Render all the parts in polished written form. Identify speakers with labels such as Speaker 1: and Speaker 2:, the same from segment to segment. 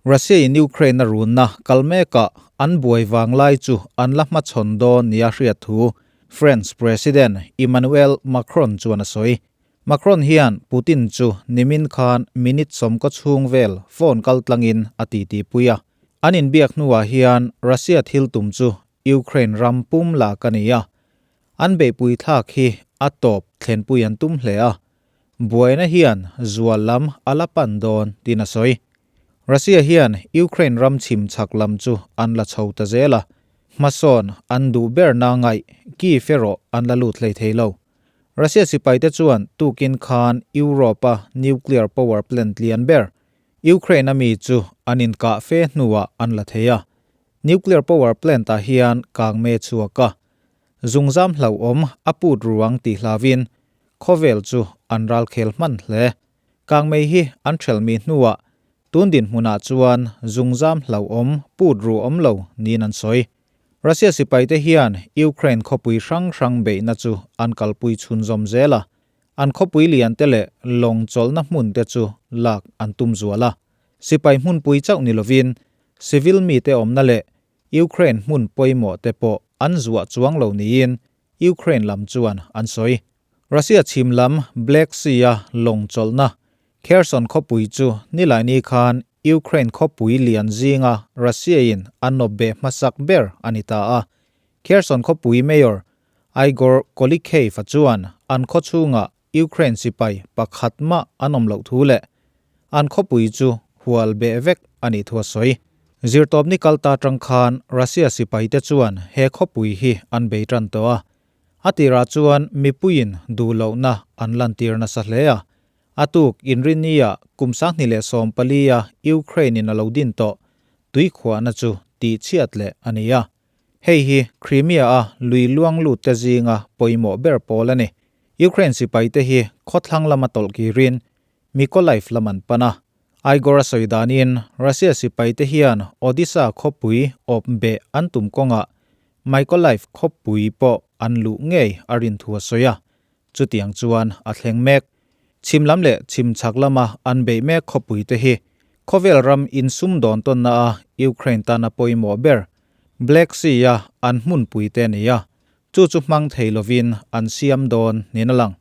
Speaker 1: Russia in Ukraine a runna kal mekah an buai vanglai chu an la hmachhawn dawn nia hriat thu France President Emmanuel Macron chuan a sawi. Macron hian Putin chu nimin khan minute sawmkaw chhung vel phone kal tlangin a titi pui a. An inbiak hnuah hian Russia thil tum chu Ukraine ram pum lak a ni a, an beihpui thlak hi a tawp thlenpui an tum hle a, buaina hian zual lam a la pan dawn tiin a sawi. Russia hian Ukraine ram chhim chhak lam chu an la chho ta zel a, hmasawn an duh berna ngaih Kyiv erawh an la lut hlei thei lo. Russia sipaite chuan tukin khan Europe-a nuclear power plant lian ber Ukraine-a mi chu an inkah fe hnuah an la thei a, Nuclear power plant ah hian kang me chhuak a, zungzam hlauhawm a put ruang tih hlauhin khawvel chu an ralkhel hman hle. Kang mei hi an ṭhelmi hnuah tun dinhmunah chuan zungzam hlauhawm put ru awm lo niin an sawi. Russia sipaite hian Ukraine khawpui hrang hrang beihna chu an kalpui chhunzawm zel a, an khawpui liante leh lawng chawlhna hmunte chu lak an tum zual a. Sipai hmunpui chauh ni lovin Civil mite awmna leh Ukraine hmun pawimawh te pawh an zuah chuang lo niin Ukraine lam chuan an sawi. Russia chhim lam Black Sea-a lawng chawlhna Kherson khawpui chu nilaini khan Ukraine khawpui lian zinga Russia-in a nawp beh hmasak ber a ni ta a. Kherson khawpui Mayor Igor Kolikhev-a chuan an khawchhungah Ukraine sipai pakhat mah an awm loh thu leh an khawpui chu hual beh vek a nih thu a sawi. Zirtawpni kal ta atang khan Russia sipaite chuan he khawpui hi an bei tan tawh a, a tirah chuan mipuiin duh lohna an lantir nasa hle a. A tuk Inrinni-ah kum 2014-a Ukraine-in a lo din tawh tuikhuahna chu tihchhiat leh a ni a. Hei hi Crimea-a lui luang lutte zinga pawimawh ber pawl a ni. Ukraine sipaite hi khawthlang lama tawlh kirin Mykolaiv lam an pan a. Igor a sawi danin Russia sipaite hian Odisa khawpui awp beh an tum kawngah Mykolaiv khawpui pawh an luh ngei a rin thu a sawi a. Chutiang chuan a thleng mek. Chhim lam leh chhim chhak lama an beih mek khawpuite hi khawvel ram insumdawn tawnna a Ukraine tana pawimawh ber Black Sea-a an hmunpuite a ni a, chu chu hmang thei lovin an siam dawn niin a lang.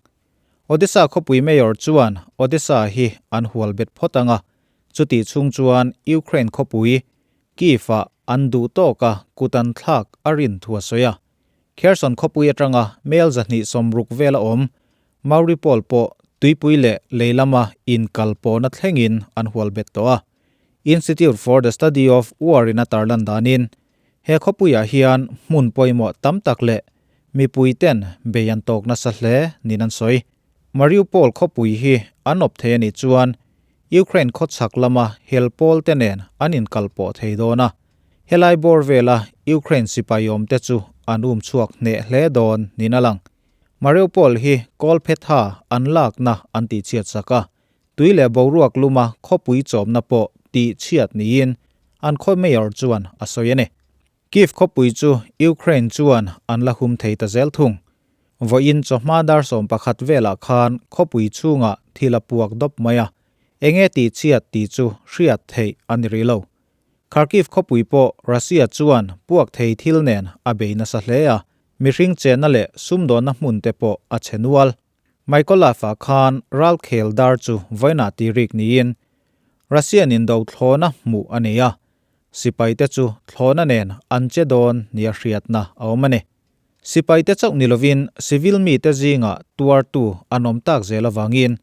Speaker 1: Odesa khawpui mayor chuan Odesa hi an hual bet phawt ang a, chutih chhung chuan Ukraine khawpui Kyiv-ah an duh tawka kut an thlak a rin thu a sawi a. Kherson khawpui atanga mel 260 vela awm Mariupol pawh tuipui leh lei lama inkal pawhna thlengin an hual bet tawh a. Institute for the Study of War in a tarlan danin he khawpuiah hian hmun pawimawh tam tak leh mipui ten bei an tawk nasa hle niin an sawi. Mariupol khawpui hi an awp thei a nih chuan Ukraine khawchhak lama hel pawl te nen an inkal pawh thei dawn a. Helai bawr vela Ukraine sipai awmte chu an um chhuak hneh hle dawn niin a lang. Mariupol hi kawlphetha an lakna an tihchhiat sak a, tui leh boruak luma khawpui chawmna pawh tihchhiat niin an khaw mayor chuan a sawi a ni. Kyiv khawpui chu Ukraine chuan an la hum thei ta zel thung. Vawiin chawhma dar 11 velah khan khawpui chhungah thil a puak dawp mai a, enge tihchhiat tih chu hriat theih a ni rih lo. Kharkiv khawpui pawh Russia chuan puak thei thil nen a bei nasa hle a, mihring chenna leh sumdawnna hmun te pawh a chhe nual. Mykolaiv-ah khan ralkhel dar chu vawiinah tirik niin Russian indo thlawna hmuh a ni a, sipaite chu thlawna nen an che dawn nia hriatna a awm a ni. Sipaite chauh ni lovin civil mite zingah tuartu an awm tak zel avangin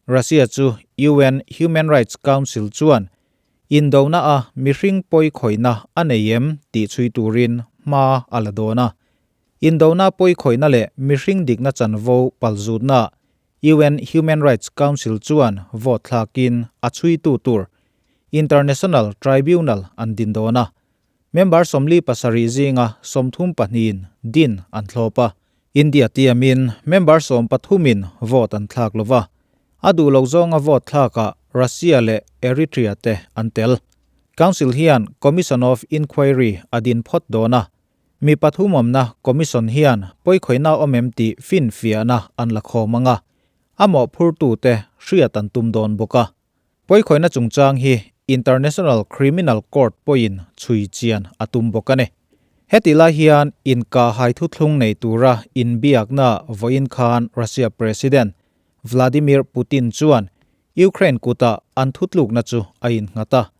Speaker 1: Russia chu UN Human Rights Council chuan Indona a mihring pawi khawihna a nei em tih chhui turin hma a la dawn a. Indona pawi khawihna leh mihring dikna chanvo palzutna UN Human Rights Council chuan vote thlakin a chhuitu tur International Tribunal an din dawn a. Member 47 zinga 32in din an thlawp a. India tiamin member 13in vote an thlak lova. A duh lo zawnga vote thlakah Russia leh Eritrea te an tel. Council hian Commission of Inquiry a din phawt dawn a. Mi pathum awmna Commission hian pawikhawihna awm em tih finfiahna an la khawm ang a, a mawhphurtute hriat an tum dawn bawk a. Pawikhawihna chungchang hi International Criminal Court pawhin chhui chian a tum bawk a ni. Hetih lai hian inkahhai thuthlung nei tura inbiakna vawiin khan Russia President Vladimir Putin chuan Ukraine kutah an thutlukna chu a innghat a,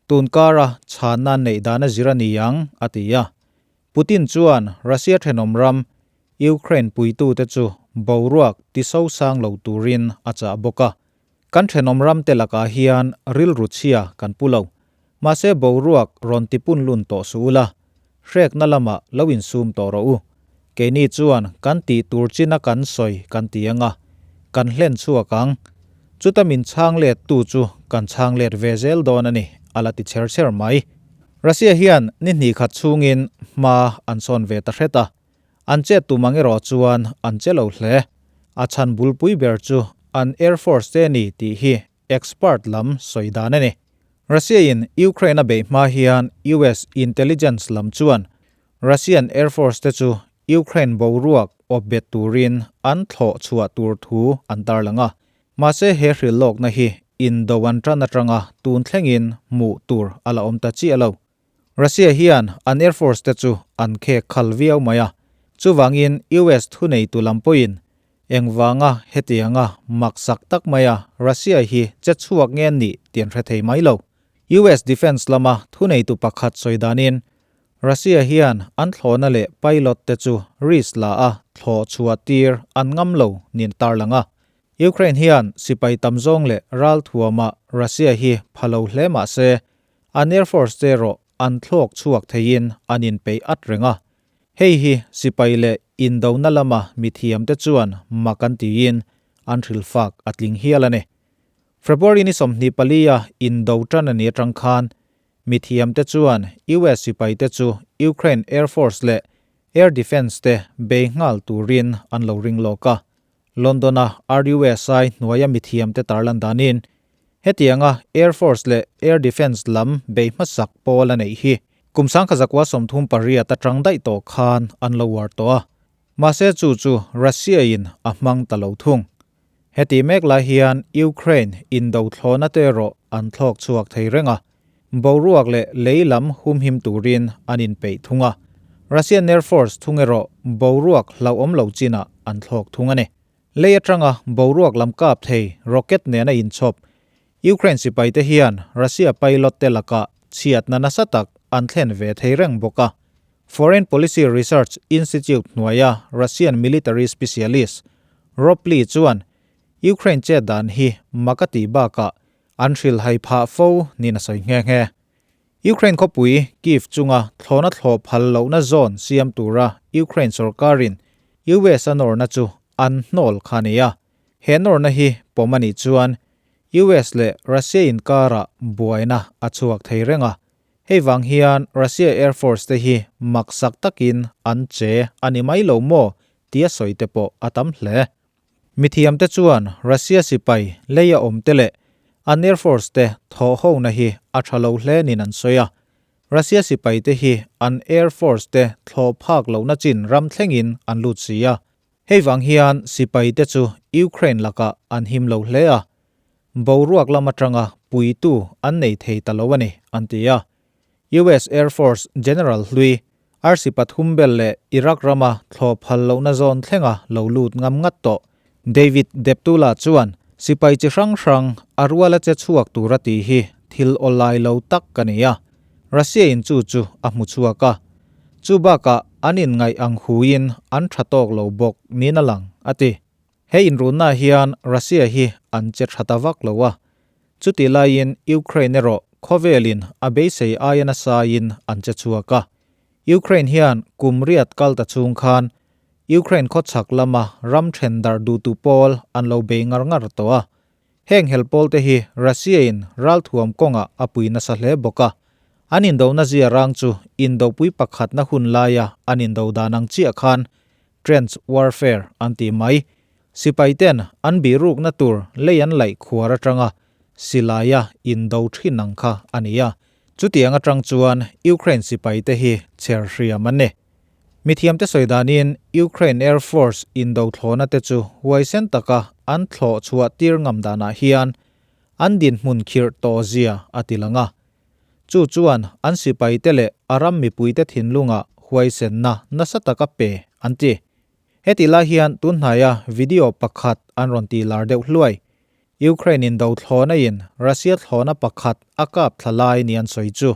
Speaker 1: tun kara chhanna neih dan a zir a ni ang, a ti a. Putin chuan Russia thenawm ram Ukraine puitute chu boruak ti sosang lo turin a chah bawk a. Kan thenawm ramte lakah hian rilru chhia kan pu lo. Mahse boruak rawn tipun lun tawh suh ula, hrekna lamah lo insum tawh rawh u. Keini chuan kan tih tur china kan sawi kan ti anga, kan hlen chhuak ang. Chuta min chhang let tu chu kan chhang let ve zel dawn a ni, a la ti chher chher mai. Russia hian ni hnih khat chhungin hma an sawn ve ta hret a, an chet tum ang erawh chuan an che lo hle. A chhan bulpui ber chu an Air Force te ni tih hi expert lam sawi dan a ni. Russia in Ukraine a beih hma hian US intelligence lam chuan Russian Air Force te chu Ukraine boruak awp bet turin an thlawh chhuah tur thu an tarlang a. Mahse he hrilh lawkna hi indo an tan atanga tun thlengin hmuh tur a la awm ta chiah lo. Russia hian an Air Force te chu an khek khal viau mai a, chuvangin US thuneitu lam pawhin engvanga hetianga maksak tak maia Russia hi che chhuak nge nih tih an hre thei mai lo. US Defence lama thuneitu pakhat sawi danin Russia hian an thlawhna leh pilot te chu risk la a thlawh chhuah tir an ngam lo niin tarlang a. Ukraine hian sipai tam zawng leh ral thuamah Russia hi pha lo hle mah se, an Air Force te erawh an thlawk chhuak theiin an inpeih at reng a. Hei hi sipai leh indona lama mithiamte chuan mak an tiin an hrilhfak a tling hial a ni. February ni 24 a indo tan a ni atang khan Mithiamte chuan US sipaite chu Ukraine Air Force leh Air Defence te bei nghal turin an lo ring lawk a. London-a RUSI hnuaia mithiamte tarlan danin hetianga Air Force leh Air Defence lam bei hmasak pawl a neih hi kum sangkhazakua 38 atang daih tawh khan an lo uar tawh a. Mahse chu chu Russia-in a hmang ta lo thung. Heti mek lai hian Ukraine indo thlawhna te erawh an thlawk chhuak thei reng a, boruak leh lei lam humhim turin an inpeih thung a. Russian Air Force thung erawh boruak hlauhawm lo chinah an thlawk thung a ni. Lei atanga boruak lam kap thei rocket nena inchhawp Ukraine sipaite hian Russia pilot te lakah chhiatna nasa tak an thlen ve thei reng bawk a. Foreign Policy Research Institute hnuaia Russian military specialist Rob Lee chuan Ukraine chet dan hi mak a tih bakah an hrilhhai phah fo niin a sawi nghe nghe. Ukraine khawpui Kyiv chunga thlawhna thlawh phal lohna zawn siam tura Ukraine sorkarin US a nawrna chu an hnawl kha a ni a. He nawrna hi pawm a nih chuan US leh Russia inkarah buaina a chhuak thei reng a. Hei vang hian Russia Air Force te hi maksak takin an che a ni mai lo maw tia sawi te pawh a tam hle. Mithiamte chuan Russia sipai leia awm te leh an Air Force te thawh hona hi a tha lo hle niin an sawi a. Russia sipai te hi an Air Force te thlawh phak lohna chin ram thlengin an lut si a. Hei vang hian sipai te chu Ukraine lakah an him lo hle a, boruak lam atanga puitu an nei thei ta lo a ni, an ti a. US Air Force General hlui arsi pathum bel leh Iraq rama thlawh phal lohna zawn thlenga lo lut ngam ngat tawh David Deptula chuan sipai chi hrang hrang a ruala che chhuak tura tih hi thil awlai lo tak a ni a, Russia in chu chu a hmu chhuak a. Chu bakah an inngaih ang huin an tha tawk lo bawk niin a lang, a ti. He inrunna hian Russia hi an che tha ta vak lo a, chutih laiin Ukraine erawh khawvelin a beisei aia nasaiin an che chhuak a. Ukraine hian kum riat kal ta chung khan Ukraine khawchhak lama ram then darh duhtu pawl an lo bei ngar ngar tawh a. Heng hel pawl te hi Russia in ralthuam kawngah a pui nasa hle bawk a. An indona zia rang chu indopui pakhatna hun laia an indo dan ang chiah khan Trench warfare an tih mai. Sipai ten an bihrukna tur lei an laih khuar atanga silaia indo thin ang kha a ni a. Chutiang atang chuan Ukraine sipai te hi chher hriam an ni. Mithiamte sawi danin Ukraine Air Force indo thlawhna te chu huaisen taka an thlawh chhuah tir ngam danah hian an dinhmun khirh tawh zia a ti lang a. Chu chuan an sipaite leh a ram mipuite thinlungah huaisenna nasa taka pe an ti. Heti lai hian tunhnaia video pakhat an rawn tih lar deuh hluai. Ukraine in do thlawna in Russia thlawna pakhat a kap thla lai ni an sawi chu.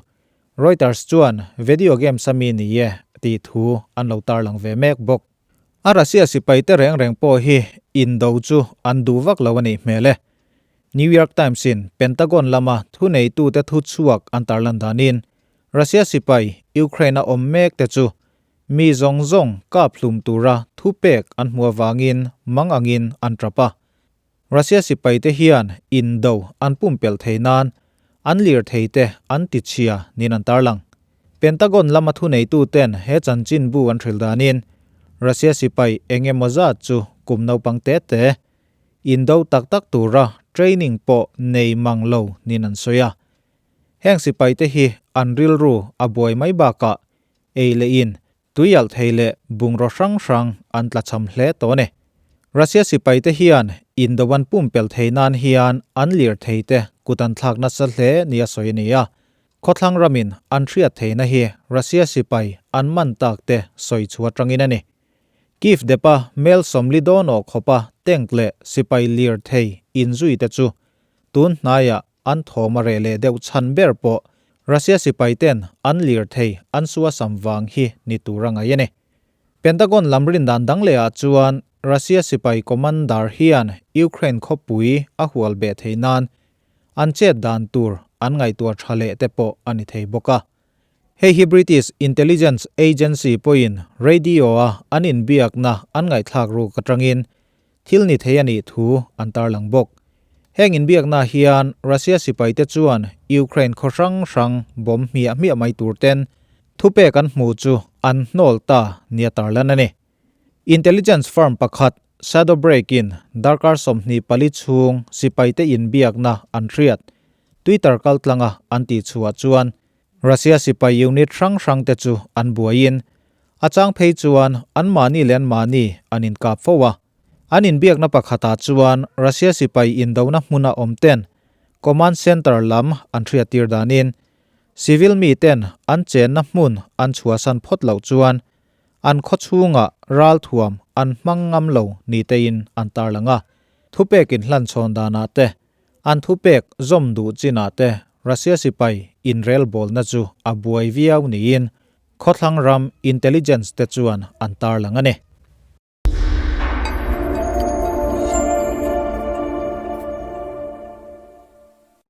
Speaker 1: Reuters chuan video games a mi ni e tih thu an lo tarlang ve mek bawk. A Russia sipai te reng reng pawh hi indo chu an duh vak lo a nih hmel e. New York Times in Pentagon lama thuneitute thu chhuak an tarlan danin Russia sipai Ukraine a awm mek te chu mi zawng zawng kap hlum tura thupek an hmu avangin mang angin an tap a. Russia sipaite hian indo an pumpelh thei nan an lirtheite an tichhia niin an tarlang. Pentagon lama thuneituten he chanchinbu an hrilh danin Russia sipai eng emaw zat chu kum naupang te te indo tak tak tura training pawh nei mang lo niin an sawi a. Heng sipaite hi an rilru a buai mai bakah ei leh in Tuialh thei leh bungraw hrang hrang an tlachham hle tawh a ni. Russia sipaite hian indo an pumpelh thei nan hian an lirtheite kut an thlak nasa hle nia sawi a ni a. Khawthlang ramin an hriat theihna hi Russia sipai an man tak te sawi chhuah atangin a ni. Kyiv depa mel 40 dawn awh khawpa tank leh sipai lirthei inzui te chu tun hnaiah an thawm a reh leh deuh chhan ber pawh Russia sipai ten an lirthei an suasam vang hi ni tur a ngaih a ni. Pentagon lam rindan dang leh ah chuan Russia sipai commander hian Ukraine khawpui a hual beh theih nan an chet dan tur an ngaihtuah tha leh te pawh a ni thei bawk a. Hei hi British Intelligence Agency pawhin radio-a an inbiakna an ngaihthlak ruk atangin Thil ni thei a nih thu an tarlang bawk. Heng inbiakna hian Russia sipaite chuan Ukraine khaw hrang hrang bomb hmiah hmiah mai tur ten thupek an hmuh chu an hnawl ta nia tarlan a ni. Intelligence firm pakhat Shadowbreak in darkar 24 chhung sipaite inbiakna an hriat Twitter kaltlanga an tihchhuah chuan Russia sipai unit hrang hrang te chu an buaiin a chang phei chuan anmahni leh anmahni an inkap fo a. An inbiakna pakhatah chuan Russia sipai indona hmuna awm ten command center lam an hriattir danin civil mi ten an chenna hmun an chhuahsan phawt loh chuan an khawchhungah ralthuam an hmang ngam lo ni tein an tarlang a. Thupek inhlanchhawn danah te An thupek zawm duh chinah te Russia sipai inrelbawlna chu a buai viau niin khawthlang ram intelligence te chuan an tarlang a ni.